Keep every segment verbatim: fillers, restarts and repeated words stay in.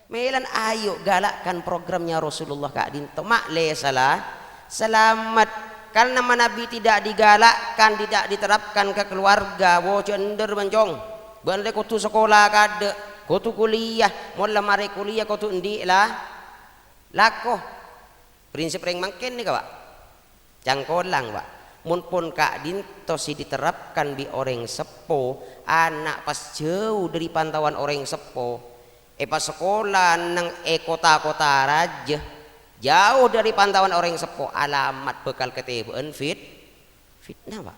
Mèlana ayo galakkan programnya Rasulullah ka'dinto. Ma'lè sala-, salamet. Karena manabi tidak digalakkan, tidak diterapkan ke keluarga, wo, jhâ' endher, Mancong. Bâ'na rè kodhu sakola kaadâ', kodhu kuliah, mola marè kuliah kodhu endi' la-, lako. Prinsip rèng mangkèn nèka, Pak. Cangkolang, Pak. Mon pon ka'dinto sè diterapkan bi' orèng seppo, ana' pas jhâu dhâri pantauan orèng seppo, èpasakola neng è kota-kota rajâ, jhâu dhâri pantauan orèng seppo, alamat bhâkal katèbâ'ân fit-, fitnah, Pak.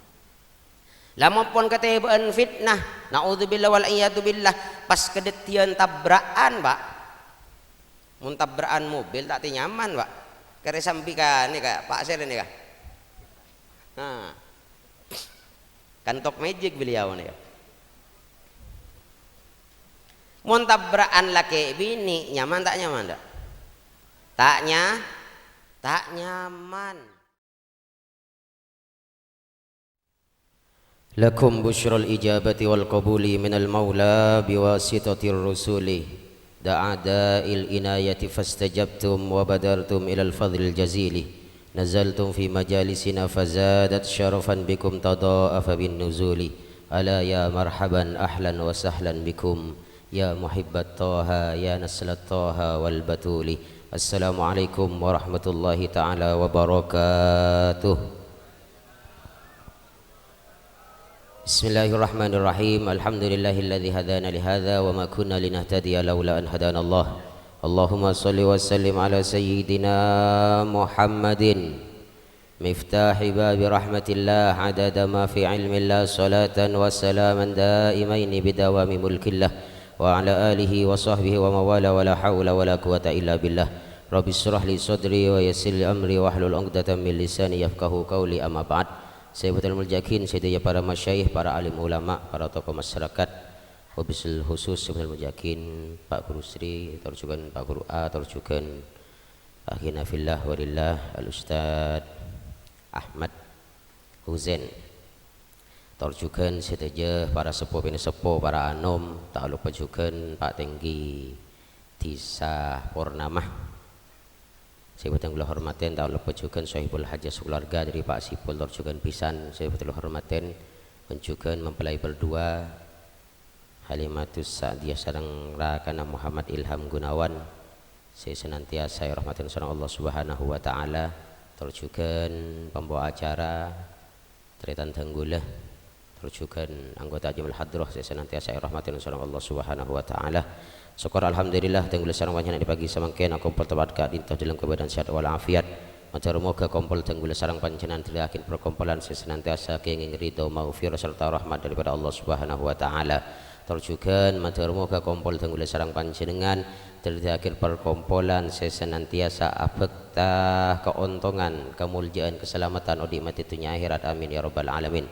Lamon pon katèbâ'ân fitnah, naudzubillah wal iyadzubillah, pas kadhâddhiyân tabra'an, Pak. Mon tabra'an mobil ta' tè nyaman, Pak. Karè sambi ka, nèka, Pak Sir nèka. Nah. Kan top magic beliau nèka. Mon tabra'an lakè' binè', nyaman ta' nyaman, ta'? Ta' nya-, ta' nyaman. لكم بشرى الإجابة والقبول من المولى بواسطة الرسول، دعا داعي العناية فاستجبتم وبادرتم إلى الفضل الجزيل، نزلتم في مجالسنا فزادت شرفا بكم تضاعف بالنزول، ألا يا مرحبا أهلا وسهلا بكم، يا محب الطه، يا نسل الطه والبتول. السلام عليكم ورحمة الله تعالى وبركاته. بسم الله الرحمن الرحيم. الحمد لله الذي هدانا لهذا وما كنا لنهتدي لولا أن هدانا الله. اللهم صل وسلم على سيدنا محمد. مفتاح باب رحمة الله عدد ما في علم الله، صلاة وسلاما دائمين بدوام ملك الله، وعلى آله وصحبه ومن والاه، ولا حول ولا قوة إلا بالله. رب اشرح لي صدري ويسر لي أمري واحلل عقدة من لساني يفقهوا قولي، أما بعد. Sè bhâdhân èmoljâ'aghi sadhâjâ para masyayikh, para alim ulama, para tokoh masyarakat, wabil khusus sè bhâdhân èmoljâ'aghi Pak Guru Sri, tor jhughân Pak Guru A, tor jhughân Akhina fillah walillah, Al Ustadz Ahmad Huzain. Tor jhughân sadhâjâ para seppo, pènaseppo, para anom, ta' loppa jhughân Pak Tèngghi Dhisa Purnama. Sè bhâdhân kaulâ hormatè, ta' loppa jhughân sohibul hajat sakalowarga dhâri Pak Sipul, tor jhughân bhisan sè bhâdhân kaulâ hormatè, bân jhughân mempelai berdua, Halimatus Sa'diyah sareng rakana Muhammad Ilham Gunawan sè senantiasa èrahmatè sareng Allah Subhanahu wa Ta'ala, tor jhughân pambawa acara, tarètan dhân kaulâ, tor jhughân anggota Jum'atul Hadroh sè senantiasa èrahmatè sareng Allah Subhanahu wa Ta'ala. Sokkor alhamdulillah, dhân kaulâ sareng panjhennengngan è pagi samangkèn akompol tepat ka'dinto dâlem kabâdâ'ân sehat wal afiat. Mator moghâ kompol dhân kaulâ sareng panjhennengngan dhâddhiyâghin parkompolan sè senantiasa kèngèng ridho, maghfirah, sarta rahmat daripada Allah Subhanahu wa Ta'ala. Tor jhughân mator moghâ kompol dhân kaulâ sareng panjhennengngan dhâddhiyâghin parkompolan sè senantiasa abhâkta kaontongan, kamoljâ'ân, kasalameddhân odi' matè dhunnya akhèrat. Amin ya rabbal alamin.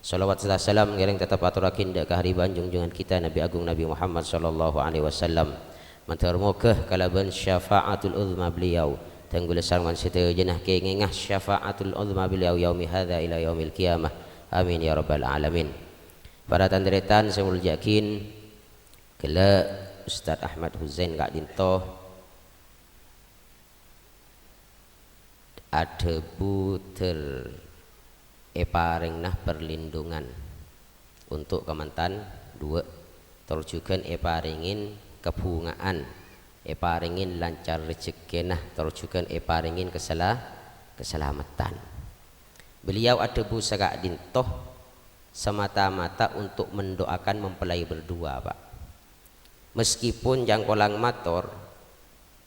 Shalawat sarta salam ngèrèng teptep atorraghi dâ' ka haribaan junjungan kita, Nabi Agung Nabi Muhammad sallallahu alaihi wasallam. Mator moghâ kalabân syafa'atul uzma beliau, dhân kaulâ sareng sadhâjâna kèngènga syafa'atul uzma beliau yaumi hadza ila yaumil qiyamah. Amin ya rabbal alamin. Para tan-tarètan sè èmoljâ'aghi, ghellâ' Ustadz Ahmad Huzain ka'dinto adhâbu ter-, èparèngana perlindungan untuk kamantan duwâ', tor jhughân èparèngè kabhunga'an, èparèngè lancar rejhekkèna, tor jhughân èparèngè kasala-, kasalameddhân. Beliau adhâbu saka'dinto semata-mata untuk mendoakan mempelai berdua, Pak. Meskipun cangkolang mator,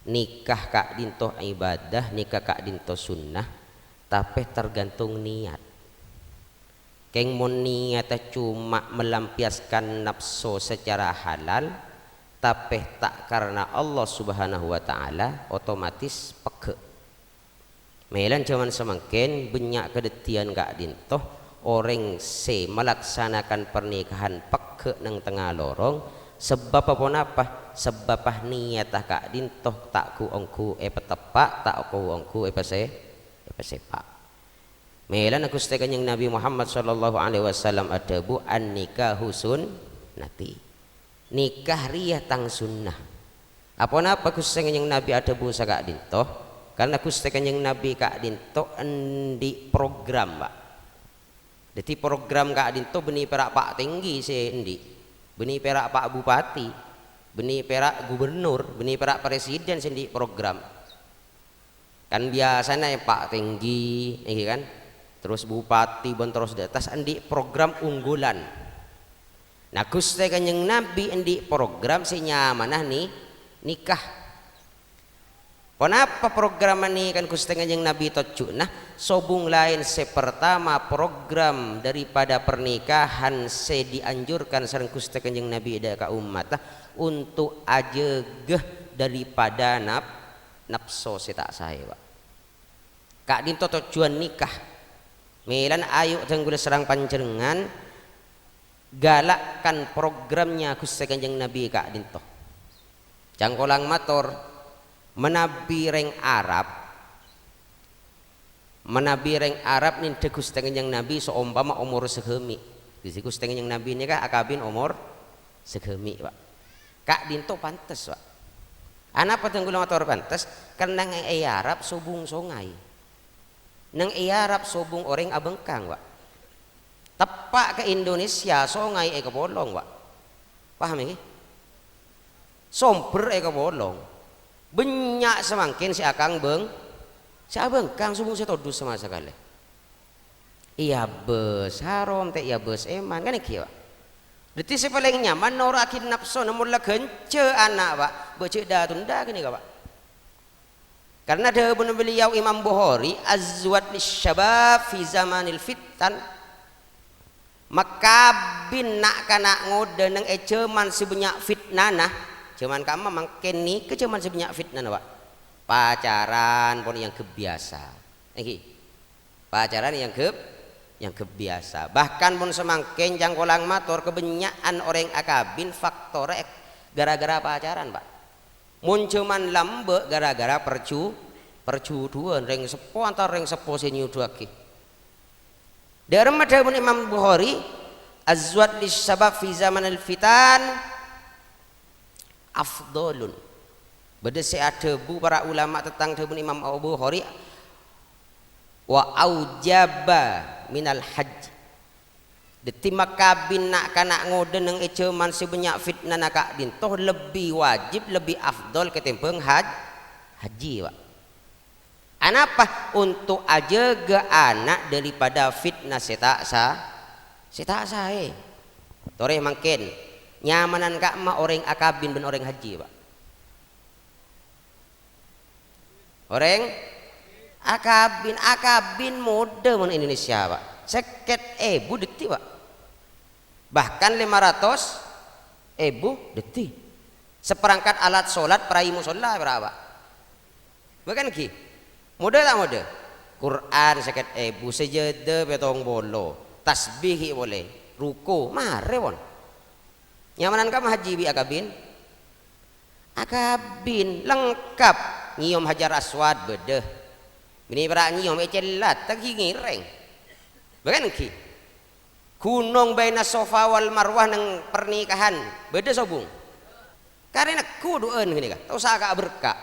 nikah ka'dinto ibadah, nikah ka'dinto sunnah, tapè tergantung niat. Kèng mon niatta coma melampiaskan napso secara halal, tapè ta' karana Allah Subhanahu wa Ta'ala, otomatis pegghâ'. Mèlana jhâman samangkèn bânnya' kadhâddhiyân ka'dinto orèng sè malaksanakan parnikahan pegghâ' neng tengnga lorong, sabâbbhâ ponapa? Sabâbbhâ niatta ka'dinto ta' ghu-ongghu èpateppa', ta' ghu-ongghu èpasè-, èpasèpa'. Mèlana Ghustè Kanjeng Nabi Muhammad sallallahu alaihi wasallam adhâbu, "An-nikahu sunnati." Nikah rèya tang sunnah. Aponapa Ghustè Kanjeng Nabi adhâbu saka'dinto? Karna Ghustè Kanjeng Nabi ka'dinto andi' program, Pak. Dhâddhi, program ka'dinto bânnè pèra' Pak Tèngghi sè andi', bânnè pèra' Pak Bupati, bânnè pèra' Gubernur, bânnè pèra' Presiden sè andi' program. Kan biyasana Pak Tèngghi, ènggi kan? Terros Bupati bân terros di atas andi' program unggulan. Nah, Ghustè Kanjeng Nabi andi' program sè nyamana ni-, nikah. Ponapa program panèka Ghustè Kanjeng Nabi tojjhuna? Sobung laèn sè partama, program daripada pernikahan sè dianjurkan sareng Ghustè Kanjeng Nabi dâ' ka ommatta, onto' ajâgâ daripada nap-, napso sè ta' saè, Pak. Ka'dinto tojjhuwân nikah. Mèlana ayo dhâng kaulâ sareng panjhennengngan galakkan programnya Ghustè Kanjeng Nabi ka'dinto. Cangkolang mator, manabi rèng Arab, manabi rèng Arab nèndhâ Ghustè Kanjeng Nabi saompama omor saghâmi'. Dhâddhi Ghustè Kanjeng Nabi nèka akabin omor saghâmi', Pak. Ka'dinto pantes, Pak. Anapa dhâng kaulâ mator pantes? Karna neng è Arab sobung songay. Neng è Arab sobung orèng abhângkang, Pak. Teppa' ka Indonesia, songay èkapolong, Pak. Paham, ènggi? Sombher èkapolong. Bânnya' samangkèn sè akang bâng-, sè abhângkang sobung sè todus sama sakalè. Èabâs harom, ta' èabâs èman, kan ènggi, Pak? Dhâddhi sè palèng nyaman noro'aghi napsona mon la ghânjhâ ana', Pak. Bâ' jhâ' dâ-tondâ ghânèka, Pak. Karna dhâbuna beliau Imam Bukhari, "Azwaj lis-syabab fi zamanil fitan." Makabin na'-kana' ngodâ neng è jhâman sè bânnya' fitnana. Jhâman ka'emma mangkèn nèka jhâman sè bânnya' fitnana, Pak. Pacaran pon èangghep biyasa. Ènggi. Pacaran èangghep, èangghep biyasa. Bahkan mon samangkèn cangkolang mator, kabânnya'an orèng akabin faktorra èk-, gara-gara pacaran, Pak. Mon jhâman lambâ' gara-gara parju-, parjudhuwân, rèng seppo antar rèng seppo sè nyodhuwaghi. Dâ' remma dhâbuna Imam Bukhari, "Azwaj lis-syabab fi zamanil fitan afdhalun." Bâdâ sè adhâbu para ulama tentang dhâbuna Imam Abu Bukhari, "Wa aujaba minal hajj." Dhâddhi makabin na'-kana' ngodâ neng è jhâman sè bânnya' fitnana ka'dinto lebbi wajib, lebbi afdhal katèmbhâng haj-, hajji, Pak. Anapa? Onto' ajâgâ ana' dâripada fitna sè ta' sa-, sè ta' saè. Torè mangkèn, nyamanan ka'emma orèng akabin bân orèng hajji, Pak? Orèng akabin, akabin modâ mon Indonesia, Pak. Sèket èbu dhâddhi, Pak. Bahkan lèma ratos èbu dhâddhi. Saparangkat alat sholat, parai mosolla, pèra', Pak? Bukan ghi? Modâ ta' modâ? Qur'an sèket èbu, sajâdâ pèttong polo, tasbih ghi' polè, ruku', marè pon. Nyamanan ka'emma hajji bi' akabin? Akabin, lengkap. Ngèyom Hajar Aswad bâdâ. Bânnè pèra' ngèyom, ècellata ghi' ngèrèng. Bukan ghi? Ghunong baina Safa wal Marwah neng parnikahan, bâdâ sobung. Karè negghu' du'ân ghânèka, ta' osa ka' aberka'.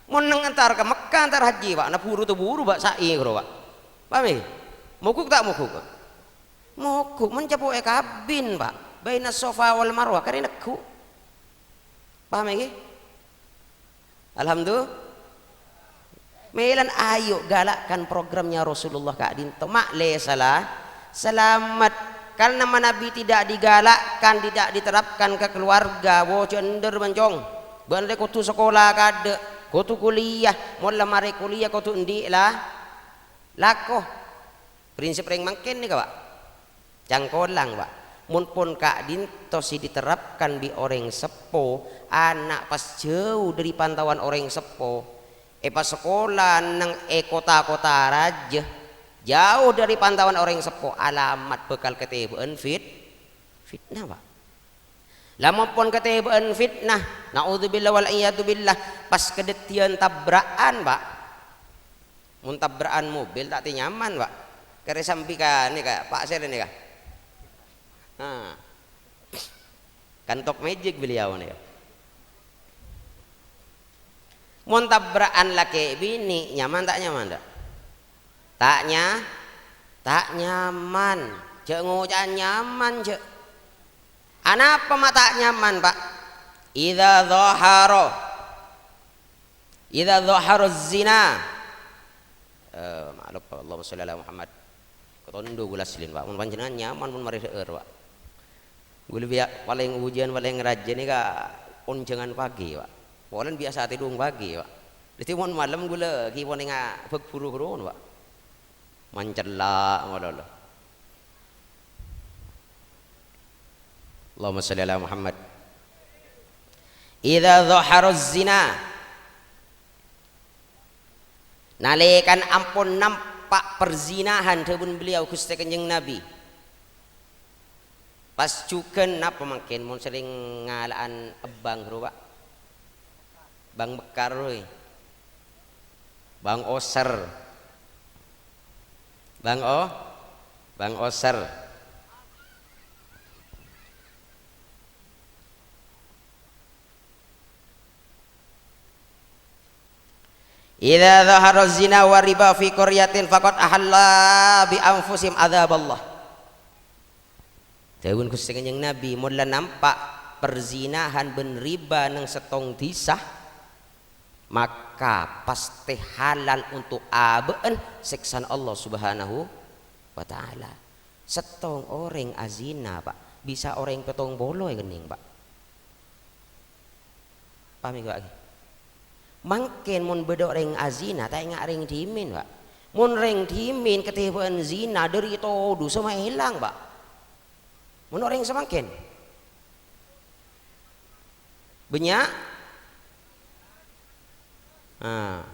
Mon neng entar ka Mekkah, entar hajji, Pak, na buru-taburu, Pak, sa'i ghâro, Pak. Paham, ya? Mogok ta' mogok? Mogok, mon capo'è kabin, Pak. Baina Safa wal Marwah, karè negghu'. Paham, ya? Alhamdulillah. Mèlana ayo galakkan programnya Rasulullah ka'dinto. Ma'lè sala-, salamet. Karena manabi tidak digalakkan, tidak diterapkan ke keluarga, wo, jhâ' endâr, Mancong. Bâ'na rè kodhu sakola kaadâ', kodhu kuliah, mon la marè kuliah kodhu andi' la-, lako. Prinsip rèng mangkèn nèka, Pak. Cangkolang, Pak. Mon pon ka'dinto sè diterapkan bi' orèng seppo, ana' pas jhâu dâri pantauan orèng seppo, èpasakola neng è kota-kota rajâ, jhâu dâri pantauan orèng seppo, alamat bhâkal katèbâ'ân fit-, fitnah, Pak. Lamon pon katèbâ'ân fitnah, naudzubillah wal iyadzubillah, pas kadhâddhiyân tabra'an, Pak. Mon tabra'an mobil ta' tè nyaman, Pak. Karè sambi ka nèka, Pak Sèr nèka. Nah. Kan tok magic beliau nèka. Mon tabra'an lakè' binè', nyaman ta' nyaman, dâ'? Ta' nya-, ta' nyaman. Jhâ' ngoca'a nyaman, jhâ'. Anapa ma' ta' nyaman, Pa'? Idza dhahara, idza dhahara zina. Eh, ma'luf, Allahumma sholli ala Muhammad. Katondo ghulâ asli, Pa'. Mon panjhennengngan nyaman mon marè dhâ'âr, Pa'. Ghulâ biyâ-, palèng ujhân, palèng rajâ nèka onjhângan pagi, Pa'. Polana biyasa tèdung pagi, Pa'. Dhâddhi mon malem ghulâ ghi' ponènga bhâk buru-buru, Pa'. Mancella' malolo. Allahumma sholli ala Muhammad. Idza dhahara zina. Nalèkana ampon nampa' perzinahan, dhâbuna beliau, Ghustè Kanjeng Nabi. Pas jhughân napa mangkèn mon serrèng ngala'an ebbang, ro, Pa'? Bang mekar, ro, è. Bang oser. Bang o-, bang oser. "Idza dhahara zina wa riba fi qaryatin faqad ahalla bi anfusihim adzaballah." Dhâbuna Ghustè Kanjeng Nabi, "Mon la nampa' perzinahan bân riba neng sèttong dhisa, maka pastè halal onto' abâ'na sèksana Allah Subhanahu wa Ta'ala." Sèttong orèng azina, Pa', bisa orèng pèttong polo èkennèng, Pa'. Paham, ghi, Pa'? Mangkèn mon bâdâ orèng azina, ta' enga' rèng dhimèn, Pa'. Mon rèng dhimèn katèbâ'ân zina, dhâri todusâ ma' èlang, Pa'. Mon orèng samangkèn. Bânnya'? Ah.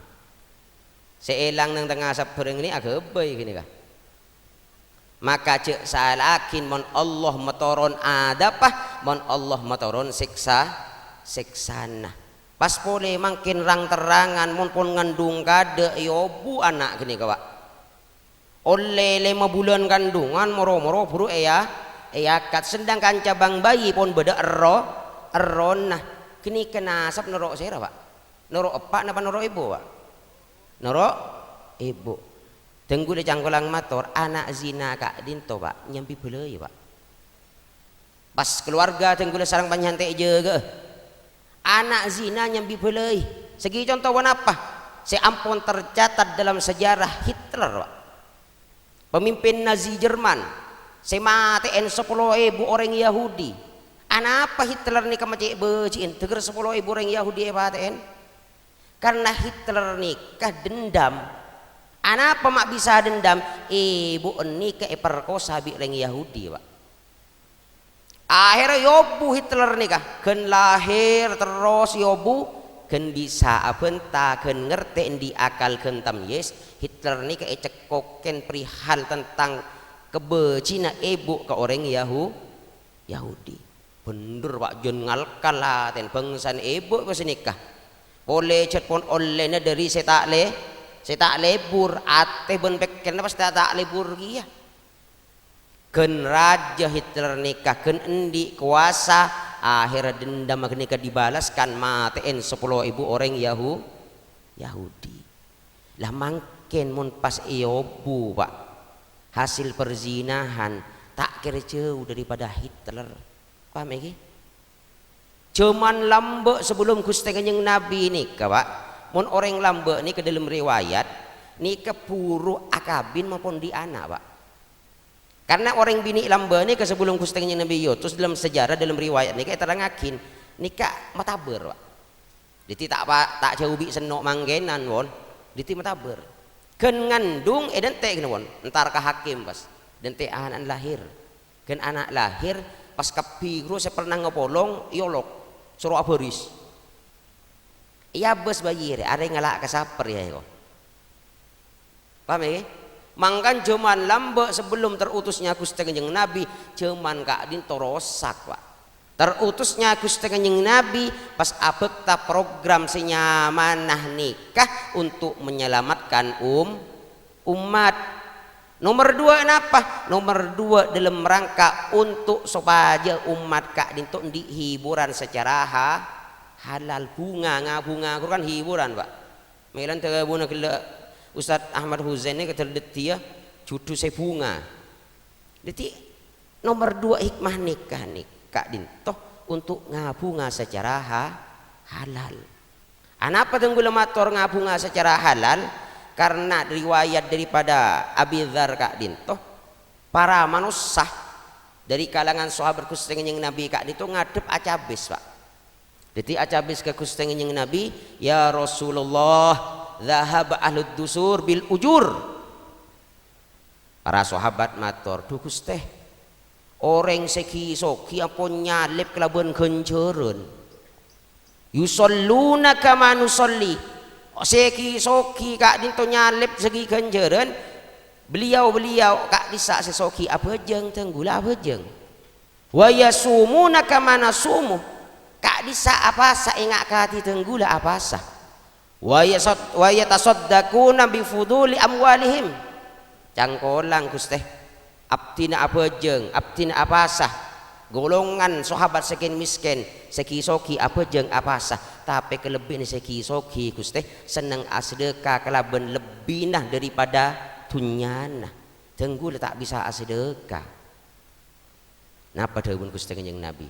Sè èlang neng tengnga sabbhâreng nè aghâbây ghânèka. Maka jhâ' sala'aghi mon Allah matoron adzâbbhâ, mon Allah matoron sèksa-, sèksana. Pas polè mangkèn rang-terrangan, mon pon ngandhung kadâ' èobu ana' ghânèka, Pa'. Ollè lèma bulân kandhungan, moro-moro buru èya-, èyakad. Sedangkan cabang bayi pon bâdâ erro-, errona. Ghânèka nasab noro' sèra, Pa'? Noro' eppa' napa noro' èbhu, Pa'? Noro' èbhu. Dhâng ghulâ cangkolang mator, ana' zina ka'dinto, Pa', nyambi bâlâi, Pa'. Pas kalowarga dhâng ghulâ sareng panjhennengngan ta' èjâgâ'â. Ana' zina nyambi bâlâi. Sègi conto ponapa? Sè ampon tercatat dalam sejarah Hitler, Pa'. Pamimpin Nazi Jerman sè matè'èn sapolo èbu orèng Yahudi. Anapa Hitler nèka ma' cè' bâji'èn dhâgghâr sapolo èbu orèng Yahudi èpatè'èn? Karna Hitler nèka dendam. Anapa ma' bisa dendam? Èbhu'na nèka èperkosa bi' rèng Yahudi, Pa'. Ahèrra èobu Hitler nèka, ghân lahèr terros èobu, ghân bisa abânta, ghân ngartè andi' akal, ghân tamyiz. Hitler nèka ècekkokèn perihal tentang kabâji'na èbhu ka orèng Yahu-, Yahudi. Bhendher, Pa', jân ngalkal atèna bângsana èbhu pas nèka. Polè jhât pon ollèna dhâri sè ta' lè-, sè ta' lebur, atè bân pèkkèranna pas ta', ta' lebur kèya. Ghân rajâ Hitler nèka, ghân andi' kobâsa, ahèrra dendam ghânèka dibalas kan matè'èn sapolo èbu orèng Yahu-, Yahudi. Lah, mangkèn mon pas èobu, Pa', hasil perzinahan, ta' kèra jâu daripada Hitler. Paham, ghi? Jhâman lambâ' sabellun Ghustè Kanjeng Nabi nèka, Pa', mon orèng lambâ' nèka dâlem riwayat, nèka buru akabin maupun andi' ana', Pa'. Karna orèng binè' lambâ' nèka sabellun Ghustè Kanjeng Nabi èotos, dâlem sejarah, dâlem riwayat nèka èterrangaghi, nèka matabâr, Pa'. Dhâddhi ta' pa-, ta' jâu bi' senno' mangkènan, pon. Dhâddhi matabâr. Ghân ngandhung è dântè' ghânèka, pon. Entar ka hakim, pas. Dântè' ana'na lahèr. Ghân ana' lahèr, pas kabbhi ghuru sè pernah ngapolong, èolok. Soro abhâris. Èabâs bayi rè, arè ngala' ka sapèr, yâ, èko. Paham, ghi? Mangkana jhâman lambâ' sabellun terutusnya Ghustè Kanjeng Nabi, jhâman ka'dinto rosak, Pa'. Terutusnya Ghustè Kanjeng Nabi pas abhâkta program sè nyamana nikah untuk menyelamatkan um-, umat. Nomer duwâ' napa? Nomer duwâ' dâlem rangka untuk sopajâ umat ka'dinto andi' hiburan secara ha-, Halal, bhunga, ngabhunga ghuru kan hiburan, Pak. Mèlana dhâbuna ghellâ' Ustadz Ahmad Huzain nèka dhâddhiyâ judhu sè bhunga. Dhâddhi, nomer dua hikmah nikah nèka ka'dhinto untuk ngabhunga secara ha-, halal. Anapa dhângghulâ mator ngabhunga secara halal? Karena riwayat daripada Abi Dzar ka'dhinto, para manossa dhâri kalangan sahabat Ghustè Kanjeng Nabi ka'dhinto ngadhep acabis, Pak. Dhâddhi acabis ka Ghustè Kanjeng Nabi, "Ya Rasulullah, dzahaba ahlud dusur bil ujur." Para sahabat mator, "Dhu Ghustè, orèng sè ghi-soghi ampon nyalèp kalabân ghânjhârân. Yusalluna kama nusalli." Sè ghi-soghi ka'dhinto nyalèp sè ghi ghânjhârân, beliau-beliau ka'dhissa' sè soghi abhâjâng, dhângghulâ abhâjâng. "Wa yasumuna kama nasumu." Ka'dhissa' apasa enga' kadhi dhângghulâ apasa. "Wa yasad-, wa yatasaddaquna bi fuduli amwalihim." Cangkolang, Ghustè. Abdhina abhâjâng, abdhina apasa. Golongan sahabat sè kèng-mèskèn, sè ghi-soghi abhâjâng apasa. Tapè kalebbina sè ghi-soghi, Ghustè, senneng asadhâka kalabân lebbina daripada dhunnyana. Dhângghulâ ta' bisa asadhâka. Napa dhâbuna Ghustè Kanjeng Nabi?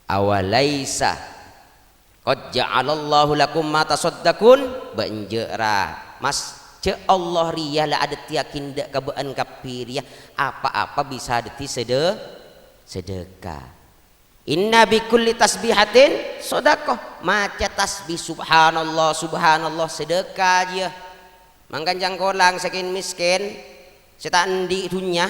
"Awalaisa qad ja'alallahu lakum ma tasaddaqun?" Bâ' enjâ' ra, Mas, jâ' Allah rèya la adhâddhiyâghi dâ' ka bâ'ân kabbhi rèya apa-apa bisa dhâddhi sedhe-, sedheka. "Inna bi kulli tasbihatin shadaqah." Maca tasbih, "Subhanallah, subhanallah," sedheka jiyâ. Mangkana cangkolang sè kèng-mèskèn, sè ta' andi' dhunnya,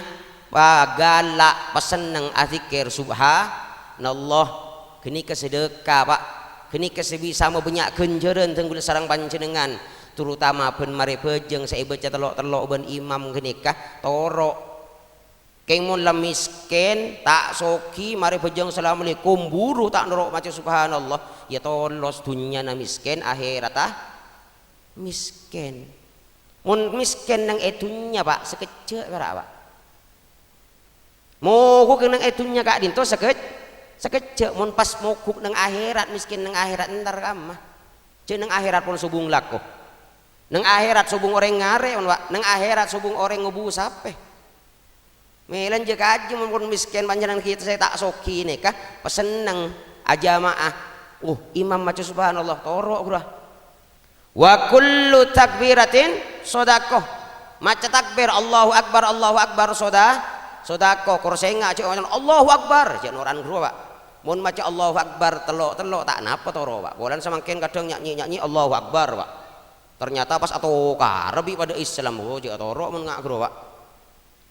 wah, ghâlâ', pasenneng adzikir, "Subhanallah." Ghânèka sedheka, Pak. Ghânèka sè bisa mabânnya' ghânjhârân dhângghulâ sareng panjhennengngan, terutama bân marè bhâjâng sè èbâca tello'-tello' bân imam ghânèka, toro'. Kèng mon la mèskèn, ta' soghi, marè bhâjâng, "Assalamualaikum," buru ta' noro' maca "Subhanallah," ya tolos, dhunnyana mèskèn, ahèrata mèskèn. Mon mèskèn neng è dhunnya, Pak, sakejjhâ' pèra', Pak. Mogok neng è dhunnya ka'dhinto sakej-, sakejjhâ'. Mon pas mogok neng ahèrat, mèskèn neng ahèrat, entar kamma. Jâ' neng ahèrat pon sobung lako. Neng ahèrat sobung orèng ngarè', pon, Pak. Neng ahèrat sobung orèng ngobu sapè. Mèlana jâ' kajhi mon, pon mèskèn panjhennengngan kita sè ta' soghi nèka, pasenneng ajama'ah. Uh, imam maca subhanallah, toro' ghuru. "Wa kullu takbiratin shadaqah." Maca takbir, "Allahu Akbar, Allahu Akbar," soda-, sodako. Kor sènga' jâ' ngoca', "Allahu Akbar," jâ' noran ghuru, Pak. Mon maca "Allahu Akbar" tello'-tello', ta' napa toro', Pak. Polana samangkèn kadhâng nya'-, nyi'-, nya'-, nyi' "Allahu Akbar," Pak. Ternyata pas atokara bi' padâ Islam, oh, jâ' toro' mon nga' ghuru, Pak.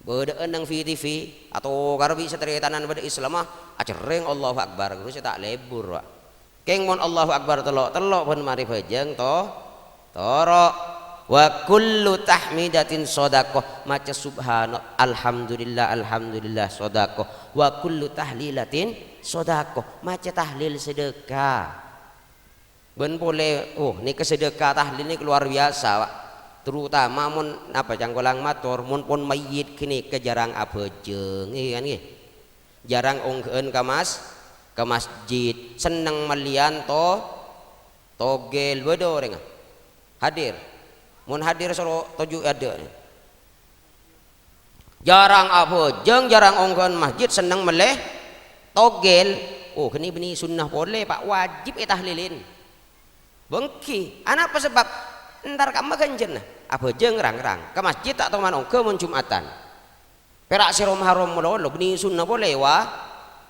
Bâdâ'ân neng V T V, atokara bi' sataretanan padâ Islamma, acerrèng Allahu Akbar, ghuru sè ta' lebur, Pak. Kèng mon Allahu Akbar tello'-tello' bân marè bhâjâng to-, toro'. "Wa kullu tahmidatin shadaqah." Maca subhana-, alhamdulillah, alhamdulillah, shadaqah. "Wa kullu tahlilatin shadaqah." Maca tahlil sedheka. Bân polè, oh, nèka sedheka tahlil nèka luar biasa, Pak. Terutama mon, napa, cangkolang mator, mon pon mayyit ghânèka jhârâng abhâjâng, ngghi kan, ngghi? Jhârâng ongghâ'ân ka mas-, ka masjid, senneng mellèyan to-, togel, bâdâ orèngnga hadir. Mon hadir soro toju' è adâ'. Jhârâng abhâjâng, jhârâng ongghâ'ân masjid, senneng mellè togel. Oh, ghânèka bânnè sunnah polè, Pak, wajib ètahlilin. Bengki, anapa sebab? Entar kamma ghânjhârânna. Abhâjâng rang-rang, ka masjid ta' toman ongghâ mon Jum'atan. Pèra' sè rom-harom malolo, bânnè sunnah polè, wa-,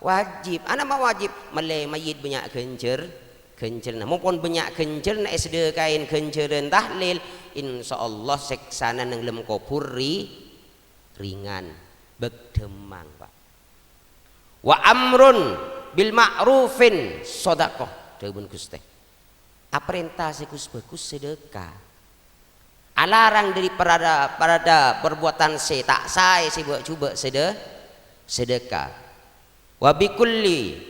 wajib. Anapa wajib? Mellè mayyit bânnya' ghânjhâr-, ghânjhârânna. Mon pon bânnya' ghânjhârânna èsadhekaè ghânjhârân tahlil, insyaallah sèksana neng lem kobhur ri-, ringan. Bâk dhâmmang, Pak. "Wa amrun bil ma'rufin shadaqah," dhâbuna Ghustè. Aparènta sè ghus-bhâghus sedheka. Alarang dâri parada-, parada perbuatan sè ta' saè, sè bâ'-jhubâ' sedhe-, sedheka. "Wa bi kulli,"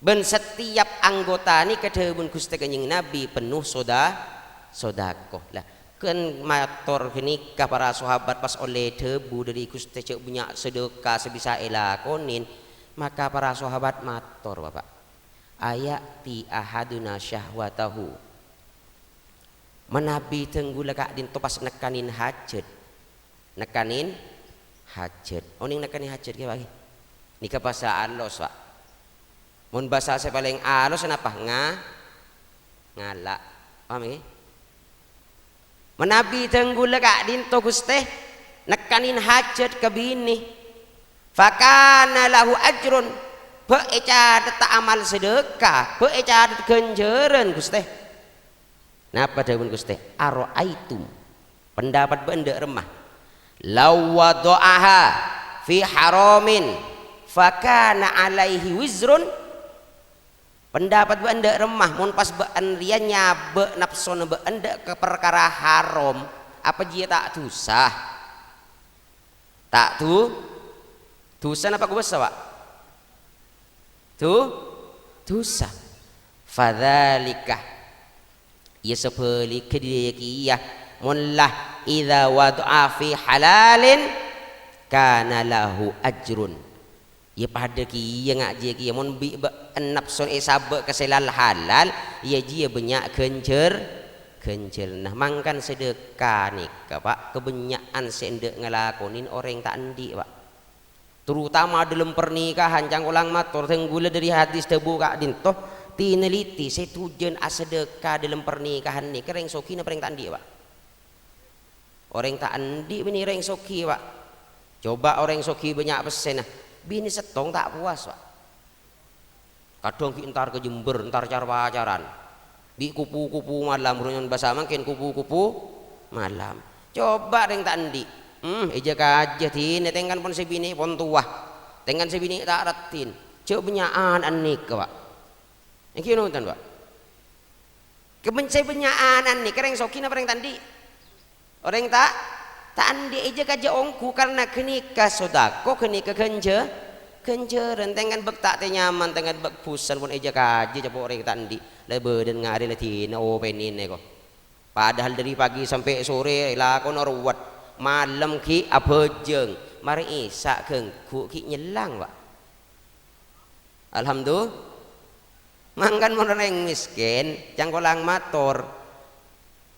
bân setiap anggota nèka dhâbuna Ghustè Kanjeng Nabi, "penuh soda-, sodako." Lah, kan mator ghânèka para sahabat pas ollè dhâbu dâri Ghustè jhâ' bânnya' sedheka sè bisa èlakonè, maka para sahabat mator, Bapak. aya'ti ahaduna syahwatahu. Manabi dhânggulâ ka'dinto pas nekkanin hajat. Nekkanin hajat. Onèng nekkanin hajat kèya, Pak, ghi? Nèka bhâsa alos, Pak. Mon bhâsa sè palèng alos napa? Nga-, ngala'. Paham, ghi? Manabi dhânggulâ ka'dinto, Ghustè, nekkanin hajat ka binè. Fakana lahu ajrun, bâ' ècathetta amal sadhâka, bâ' ècathetta ghânjhârân, Ghustè. Napa dhâbuna Ghustè? Ara'aitum, pendapat bâ'na dâ' remma? Law wada'aha fi haramin, fakana alaihi wizrun. Pendapat bâ'na dâ' remma, mon pas bâ'na rèya nyabâ' napsona bâ'na dâ' ka parkara haram, apa jiyâ ta' dhusa? Ta' dhu-, dhusa napa kobâsa, Pak? Dhu-, dhusa. Fadzalika. Iyâ, sabhâligghâ dâri kèya, mon la idza wada'a fi halalin kana lahu ajrun. Iyâ, padâ kèya nga' jiyâ kèya, mon bi' bâ-, napsona èsabâ' ka sè la-, halal, iyâ jiyâ bânnya' ghânjhâr-, ghânjhârânna. Mangkana sadhâka nèka, Pak, kabânnya'an sè endâ' ngalakonè orèng ta' andi', Pak. Terutama dâlem parnikahan, cangkolang mator, dhânggulâ dâri hadis dhâbu ka'dinto, tineliti sè dhujân asadhâka dâlem parnikahan nèka rèng soghi napa rèng ta' andi', Pak? Orèng ta' andi' bânnè rèng soghi, Pak. Coba orèng soghi bânnya' pèssèna, binè sèttong ta' powas, Pak. Kadhâng ghi' entar ka Jember, entar car-pacaran. Bi' kupu-kupu malam, bâriyân bhâsa mangkèn kupu-kupu malam. Coba rèng ta' andi'. Hmm, èjâ-kajâ dinah tèngkan pon sè binè' pon towa. Tèngkan sè binè' ta' raddhin. Jhâ' bânnya'an anèka, Pak. Èngghi nonton, Pak. Kèbân sè bânnya'an anèka rèng soghi napa rèng ta' andi'? Orèng ta', ta' andi' èjâ-kajâ ongghu karna ghânèka sodako, ghânèka ghânjhâ-, ghânjhârân. Tèngkan bâk ta' tè nyaman, tèngkan bâk bhusen pon èjâ-kajâ capo' orèng ta' andi'. La bâdân ngarè la dinah opènè nèko. Padahal dâri pagi sampè' sorè lakona ruwet. Malem ghi' abhâjâng. Marè Isya' ghângghu ghi' nyellang, Pak. Alhamdu-, Mangkana mon orèng mèskèn, cangkolang mator.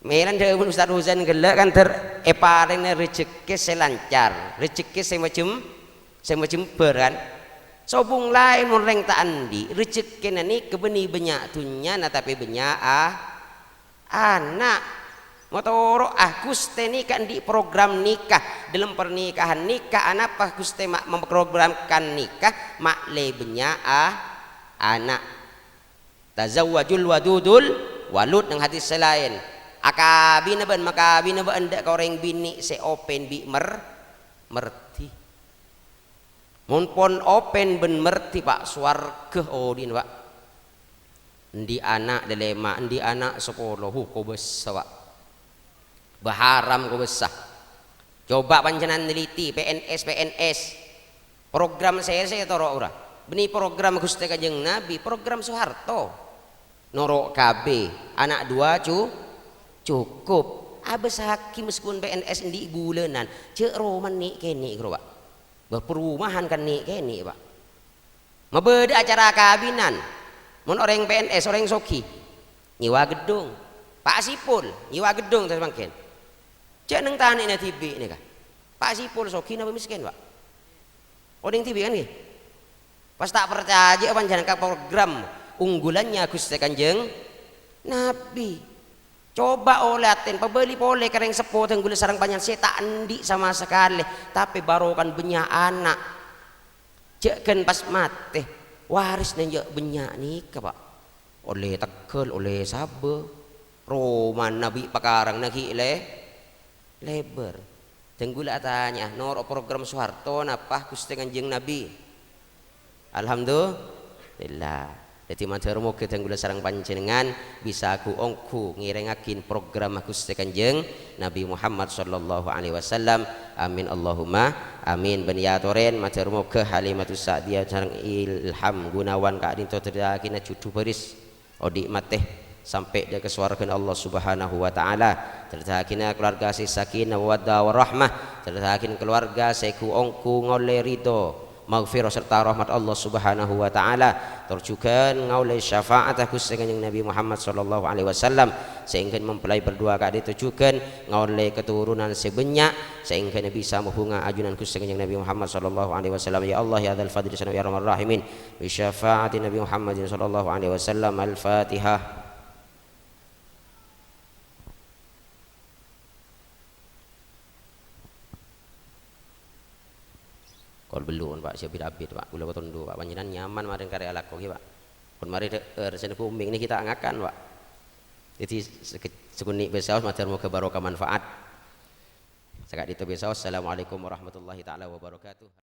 Mèlana dhâbuna Ustaz Husain ghellâ' kan ter-, èparèngè rejhekkè sè lancar, rejhekkè sè majhem-, sè majembhâr, kan. Sobung laèn mon orèng ta' andi', rejhekkèna nèka bânnè bânnya' dhunnyana, tapè bânnya' a-, ana'. Matoro'a, Ghustè nèka andi' program nèka. Dâlem parnikahan nèka, anapa Ghustè ma-, memprogramkan nèka? Ma'lè bânnya' a-, ana'. Tazawwajul wadudul walud, neng hadis sè laèn. Akabina bân makabina bân dâ' ka orèng binè' sè opèn bi' mer-, merdi. Mon pon opèn bân merdi, Pak, sowarghâ odi'na, Pak. Andi' ana' dâlema, andi' ana' sapolo, huh, kobâsa, Pak. Bâ haram kobâsa. Coba panjhennengngan neliti P N S, P N S. Program sè, sè toro' ora? Bânnè program Ghustè Kanjeng Nabi, program Soeharto. Noro' K B, ana' duwâ' cu-, cokop. Abâssaghi meskipun P N S andi' bulânan, jhâ' roma nè'-kènè' ghâro, Pak. Bâ, perumahan kan nè'-kènè', Pak. Mabâdâ acara kabinan. Mon orèng P N S, orèng soghi, nyèwa geddhong. Pak Sipul, nyèwa geddhong samangkèn. Jhâ' neng tanè'na dhibi' nèka. Pak Sipul soghi napa mèskèn, Pak? Onèng dhibi' kan, ghi? Pas ta' parcajâ'â panjhennengngan ka program unggulannya Ghustè Kanjeng Nabi. Coba ollè atèn, pabâli polè ka rèng seppo dhânggulâ sareng panjhennengngan sè ta' andi' sama sakalè, tapè barokana bânnya' ana'. Jhâ' ghân pas matè, warisna jhâ' bânnya' nèka, Pak. Ollè tegghâl, ollè sabâ. Romana bi' pakarangnga ghi' lè-, lèbâr. Dhânggulâ atanya'a, noro' program Soeharto napa Ghustè Kanjeng Nabi? Alhamdulillah. Dhâddhi, mandhâr moghâ dhânggulâ sareng panjhennengngan bisa ghu-ongghu ngèrèngngaghi program Ghustè Kanjeng Nabi Muhammad sallallahu alaihi wasallam. Amin, Allahumma amin. Bân èyatorè, mandhâr moghâ Halimatus Sa'diyah sareng Ilham Gunawan ka'dinto dâddhiyâghinah jhudhu bhâris odi' matè sampè' dâ' ka sowarghâna Allah Subhanahu wa Ta'ala. Dâddhiyâghinah kalowarga sè sakinah, mawaddah, warahmah. Dâddhiyâghinah kalowarga sè ghu-ongghu ngollè ridho maghfirah serta rahmat Allah Subhanahu wa Ta'ala. Tor jhughân ngaollè syafa'atta Ghustè Kanjeng Nabi Muhammad sallallahu alaihi wasallam, sè èngghân mempelai berdua ka'dinto jhughân ngaollè keturunan sè bânnya', sè èngghân bisa mabhunga ajunan Ghustè Kanjeng Nabi Muhammad sallallahu alaihi wasallam. Ya Allah, ya Dzal Fadli Sanna, ya Arhamar Rahimin, bi syafa'ati Nabi Muhammadin sallallahu alaihi wasallam. Al-Fatihah. Kol bellu', Pak, sè abit-abit, Pak. Kaulâ kotondo, Pak. Panjhennengngan nyaman marèn karè alako ghi, Pak. Pon marè dhâ', eh, rassana kumèng nèka ghi' ta' ngakan, Pak. Dhâddhi, seke-, sakonè' bhâsaos, mator moghâ barokah manfaat. Saka'dinto bhâsaos, assalamualaikum warahmatullahi ta'ala wabarakatuh.